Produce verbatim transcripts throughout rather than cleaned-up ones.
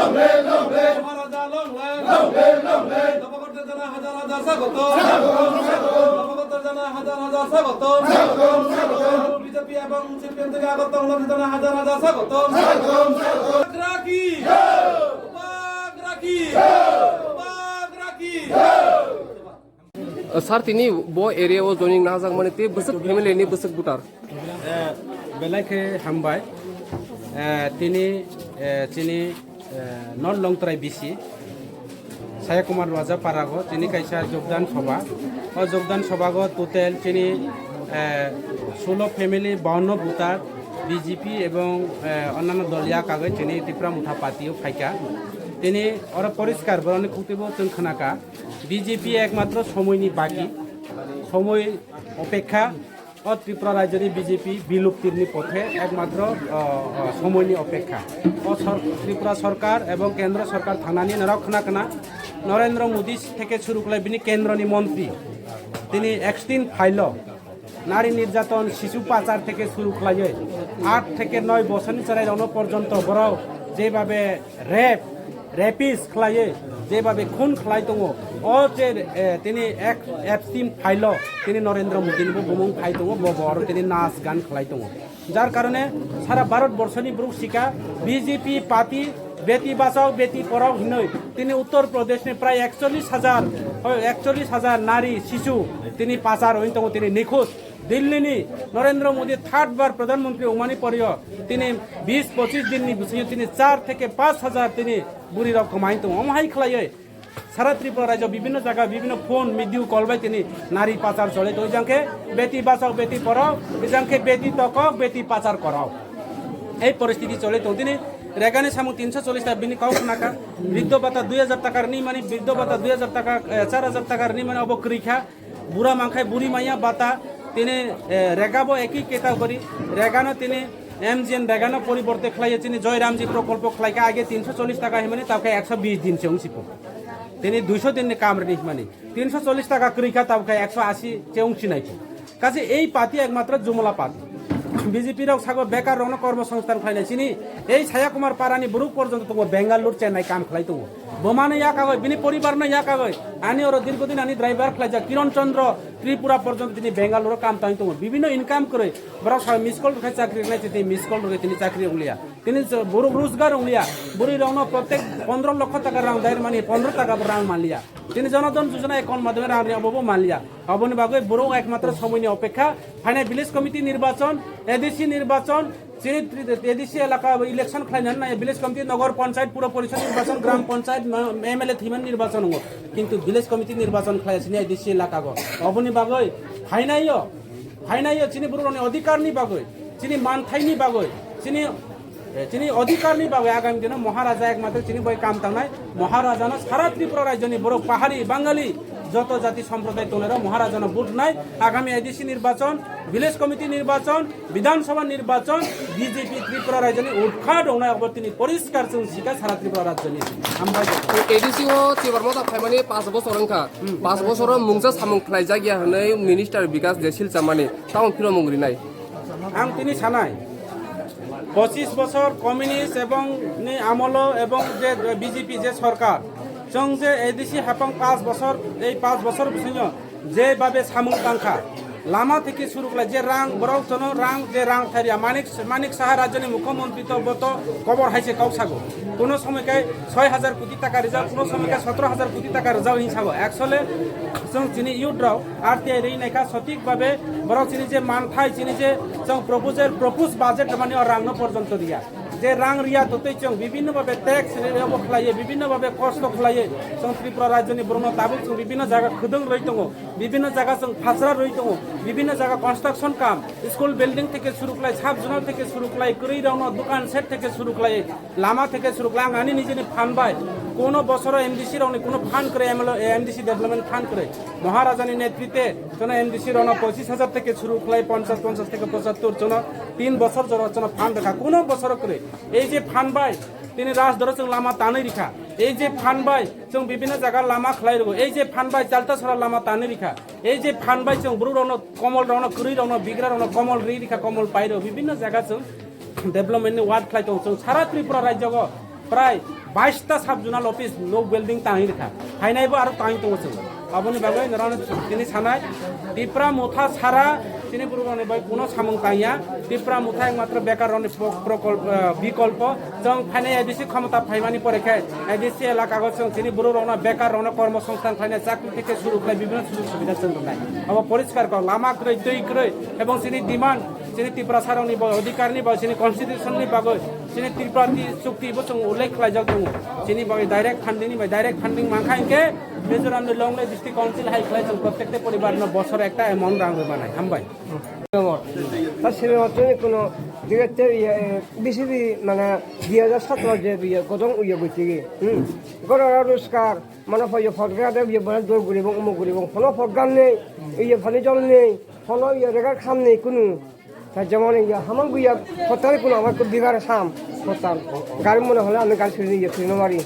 Long live! Long live! Long live! Long live! Long live! নবাগত জানাই হাজার হাজার স্বাগতম। স্বাগতম, স্বাগতম। নবাগত জানাই হাজার হাজার স্বাগতম। স্বাগতম, স্বাগতম। বিজেপি এবং সিপিএম থেকে আগত নবাগত জানাই হাজার হাজার স্বাগতম। স্বাগতম, স্বাগতম। বাগরা কি? জয়! বাগরা কি? জয়! বাগরা কি? Sir, tini bo area o joining najakmani tei bwswk family ni bwswk voter? Eh, belai khe hambai. Eh, tini, eh, chini, eh, North Longtrai B C, Saya Kumar Raja Parago, chini kaisa jogdan sabha. O jogdan sabhago total chini, eh, ষোলো family, বাউন্ন voter, B J P ebong, eh, onnanno dol ya kagwi chini Tipra Motha party o phaikha. Tini oro poriskar borokni khuktibo chwng khnakha. B J P ekmatro somoini baki, somoi opekha. O Tripura rajyoni B J P biluptirni pothe ekmatro, o, o, somoini opekha. O sor-, Tripura sorkar ebong kendro sorkar thangnani norok khna khna Narendra Modi theke suru khlai bini kendroni montri. Tini extinct phailo. Nari nirjaton, shishu pachar theke suru khlaiwi, aat theke noi bosorni chwrairokno porjonto borok jebhabe rape, rapist khlaiwi, jebhabe khun khlai tongo, o je, eh, tini ek, extinct phailo, tini Narendra Modi ni bo bumung phai tongo, bo, bo oro tini nas gan khlai tongo. Jar karone sara Bharat borso ni borok sikha B J P party beti bachao, beti porao hinwi tini Uttar Pradesh ni prai ekchollish hajar, hoi, ekchollish hajar nari, shishu tini pachar oi tongo, tini nikhoj. Delhi ni Narendra Modi third bar Pradhan Mantri wngmani poreo tini bis pochis din ni bisingo tini char theke panch hajar tini buri rok kwmai tongo. Omo hai khlaiwi sara Tripura rajyo bibhinno jaga, bibhinno phone, video call bai tini nari pachar chole tongo. Ejang khe beti bachao, beti porao, ejang khe beti tokok, beti pachar korao. Ei poristiti chole tongo. Tini regani samung tinso chollish ta bini kok khnakha. Briddho bhata dui hajar taka rwni mani, briddho bhata dui hajar taka, eh, char hajar taka rwni mani obo kwrwi kha. Bura mankhai buri maya bata, tini, eh, rega bo eki category, rega no tini M G N rega no poriborte khlaiya, tini Joy Ramji prokolpo khlaika, age tinso chollish taka himani, tabkhe ekso bis din se wngsipo. Tini duiso din ni kam rini himani, tinso chollish taka kwrwi kha, tabkhe ekso asi se wngsinai. Kaje ei party ekmatro jumla party. B J P rok sago bekar rokno kormo songsthan khlainai sini, ei Saya Kumar Parani borok porjonto tongo Bengaluru, Chennai kam khlai tongo. Bomano yakagoi, bini poribarno yakagoi. Ani oro dirgodin ani driver khlaijak Kiran Chandra Tripura porjonto tini Bengaluru kam tangwi tongo. Bibhinno income kwrwi. Borok sal miss call rwkhe chakri rwnai, tini miss call rwkhe tini chakri wngliya. Tini borok rojgar wngliya. Bwrwi rokno protek pondro lokho taka rang dair mani, pondro taka bo rang manliya. Tini Jan Dhan Yojana account madhyame rang rwya, obo bo manliya. Aboni bagwi borok ekmatro somoini opekha. Phainai village committee nirbachon, A D C nirbachon, chini tri-, A D C elaka election khlainani nai, village committee, nogor panchayat, pura porishod nirbachon, gram panchayat, ma-, M L A thwiman nirbachon wngo. Kintu village committee nirbachon khlai sini A D C elaka go. Aboni bagwi phainaio, phainaio chini borokni odhikarni bagwi, chini manthaini bagwi, chini, eh, chini odhikarni bagwi agami dino Maharaja ekmatro chini bai kam tangnai. Maharajano sara Tripura rajyoni borok pahari, Bangali, joto jati somprodai tongnai rok Maharajano vote nai. Agami A D C nirbachon, village committee nirbachon, Bidhan Sabha nirbachon, B J P Tripura rajyoni utkhat wngnai, obo tini poriskar chwng sikha sara Tripura rajyoni. Hambai. A D C o Tipra Motha phaimani panch bochor wngkha. Hmm. Panch bochor o mungsa samung khlaijak ya hwnwi Minister Bikas de Silchamani. Tamoni phiromung rinai? Ang tini sanai, pochis bochor communist ebong ni amolo ebong je B J P je sorkar, chwng je A D C hapang panch bochor, ei panch bochor bisingo je babe samung tangkha, lama theke suru khlai je rang borok jono rang je rang thairia Manik, Manik Saha rajyoni mukhyamantri to boto kobor hai se kok sago. Kuno somoi kai soi hajar koti taka rijak, kuno somoi kai sotro hajar koti taka rijak hin sago. Actually chwng chini youth rok R T I ri naikha sothik babe borok chini je manthai chini je chwng proposal propose budget mani o rang no porjonto riya. Je rang riya totwi chwng bibhinno babe tax rebo khlaiye, bibhinno babe kosto khlaiye. Chwng Tripura rajyoni borokno tabuk chwng bibhinno jaga khwdwng rwi tongo, bibhinno jaga chwng phasra rwi tongo, bibhinno jaga construction kam, school building theke suru khlai, sub zonal theke suru khlai, kwrwi rokno dukan set theke suru khlai, lama theke suru khlai. Ang ani nijeni phan bai, kuno bosoro M D C rokni kuno phan kwrwi, M L A, M D C development phan kwrwi. Maharajani netritwe jono M D C rokno pochis hajar theke suru khlai, ponchas, ponchas theke pochattor, jono tin bosor jono, jono phan rwkha, kuno bosoro kwrwi. Ei je phan bai, tini Rajdoro chwng lama tanwi rikha. Ei je phan bai, chwng bibhinno jaga lama khlai rwgo. Ei je phan bai, Jaltasora lama tanwi rikha. Ei je phan bai, chwng borok rokno, komol rokno, kwrwi rokno, bigra rokno komol ri rikha, komol pai rw. Bibhinno jaga chwng development ni work khlai tongo. Chwng sara Tripura rajyo o Prai bais ta sub zonal office no building tangwi rikha. Hainai bo aro tangwi tongo chwng. Aboni bagwi norok chini sanai Tipra Motha sara chini borok rokni bai kuno samung tangya. Tipra Motha ekmatro bekar rokni pro-, prokolpo, eh, bikolpo. Chwng phainai A D C khomota phaimani pore khe A D C elaka go chwng chini borok rokno bekar rokno kormo songsthan khlainai chakri theke suru khlai bibhinno sujog subida chwng rwnai. Abo poriskar kok lama kwrwi, twi kwrwi ebong chini demand chini Tiprasa rokni bo adhikar ni bo chini constitution ni bagwi chini Tripura ti chukti bo chwng ullekh khlaijak tongo. Chini bagwi direct funding ni bai direct funding mankha hinkhe Mizoram ni Longlei District Council hai khlai chwng prottekta poribar no bosor ekta amount rang rwmanai. Hambai. Ta sini otoni kuno digatte, eh, B C B mana dui hajar satro je biya godong uya gotigi. Hmm. Gorora roskar, mana phayo photgra de biya bana dor guribong, umo guribong. Hono photgan nei, iya phani jol nei, hono iya regar kham nei kunu. Ta jemon iya hamang guya hotel kuno amar ko bigar sam hotel. Gari mone hole ami gari suri iya suri no mari.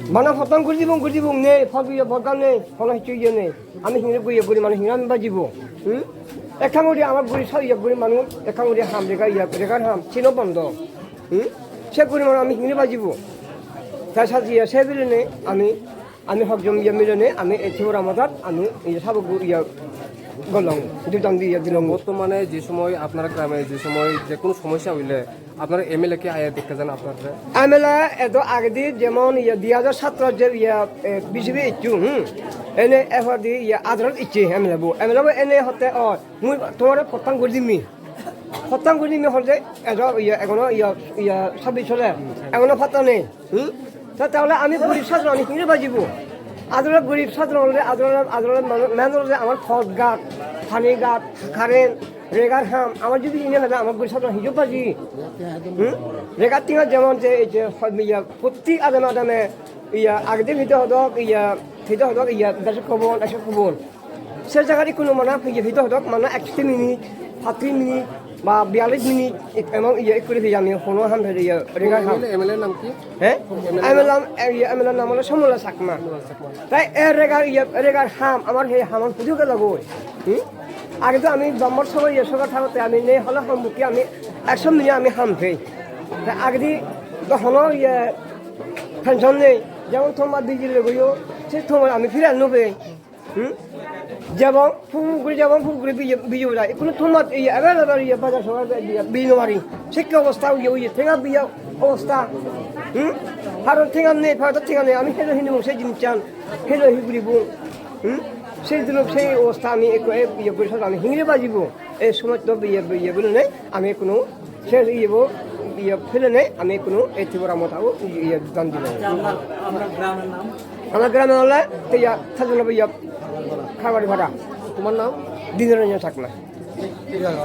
Mana photgan guribong, guribong nei, phot iya photgan nei, hono hichu iya nei. Ami hingre guri guri manu hingre ami bajibo. Hmm? Ekha guri ama guri sa iya guri manu, ekha guri ham rega iya rega ham, sino bondo. Hmm? Se guri manu ami hingre bajibo. Ta sa iya se bile ne ami, ami hok jom iya mile ne, ami e Tripura madat, ami iya sabo gu iya golong, dudang di iya dilong. বর্তমানে যে সময় আপনার গ্রামে যে সময় যে কোনো সমস্যা হইলে আপনারা এমএলএ কে আয়া দেখতে যান আপনারা? M L A edo agedi jemon iya dui hajar satro je iya, eh, B C B ichu, hmm. Ene F R D iya adrot ichi M L A bu. M L A bu ene hote o, mui tomare potang guri dimi. Potang guri dimi hote edo iya egono iya, iya sabbi chole. Egono potang nei. Hmm? Ta tahole ami gorib sadron ami hingre bajibo. Adrot gorib sadron le adrot, adrot man, man le amar pot gat, pani gat, current, regar ham, amar jodi ine hale amar gorib sadron hijo baji. Hmm? Regar tinga jemon je, je, iya, protti adame adame, iya, agede hito hodok, iya, hito hodok, iya, dasa kobon, dasa kobon. Se jaga di kuno mana, iya, hito hodok, mana ekso minit, patri minit, ba biyalis minit, emang iya, ekuri hiyami, hono ham hede iya, regar ham. MLA MLA নাম কি? He? M L A M L A, eh, iya, M L A nam ole Somola Chakma. Tai e regar, iya, regar ham, amar he hamon puju ke lagoi. Hmm? Age to ami bambor sogo, iya, sogo thago, te ami nei hola ham buki ami ekso mili ami ham thei. Tai age di do hono, iya, pension nei, jemon thoma digi legoyo, se thoma ami phira no bei. Hmm? Jabang, phung guri jabang, phung guri biji, biji urai. Ikunu thuma, iya, available, iya, bazar sogar, iya, biji no mari. Sikka obostha, iya, iya, thenga biya obostha. Hmm? Haron thenga nei, phata thenga nei, ami helo hini mung se jin chan, helo hi guri bu. Hmm? Sei dulok sei obostha ami eko, e, iya, guri sa ami hingre bajibo. E somaj to biya, biya, bunu nei, ami kunu, se iye bo, iye phele nei, ami kunu, e Tripura motha o, iye dan dilo. আচ্ছা, আপনার, আপনার গ্রামের নাম? Amar gram ole, te iya, sajona biya, Kharwari Phara. তোমার নাম? Diniranya Chakma. এই জায়গা?